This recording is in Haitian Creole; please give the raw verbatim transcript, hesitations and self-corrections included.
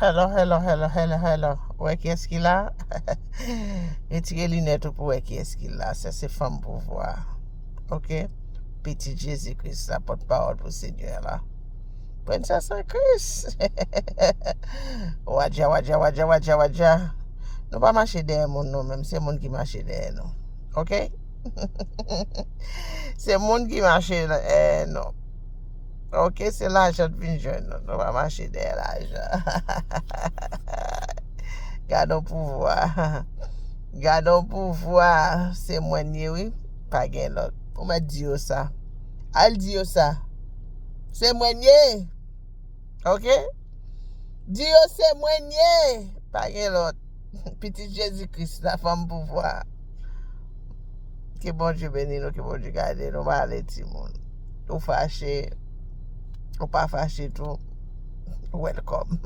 Hello, hello, hello, hello, hello. Ou wè kiyès ki la? Retire linèt ou pou wè kiyès ki la. Sa se fanm pouvwa. Ok? Pitit Jezi Kris la, pòtpawòl pou Senyè la. Prensès an Kris. Wadja, wadja, wadja, wadja, wadja. Nou pa mache dèyè moun nou menm, se moun ki mache dèyè nou. Ok? Se moun ki mache dèyè nou. Ok, se lajan n vin jwenn nou. Nou pa mache dèyè lajan. Gade yon pouvwa. Gade yon pouvwa. Se mwen ye, wi. Pa gen lòt. Ou mèt di yo sa. Al di yo sa. Se mwen ye. Ok? Di yo se mwen ye. Pa gen lòt. Pitit Jezi Kris la, fanm pouvwa. Ke Bondye beni nou, ke Bondye gade nou, pa ale timoun. Ou fache, ou pa fache tou, welcome.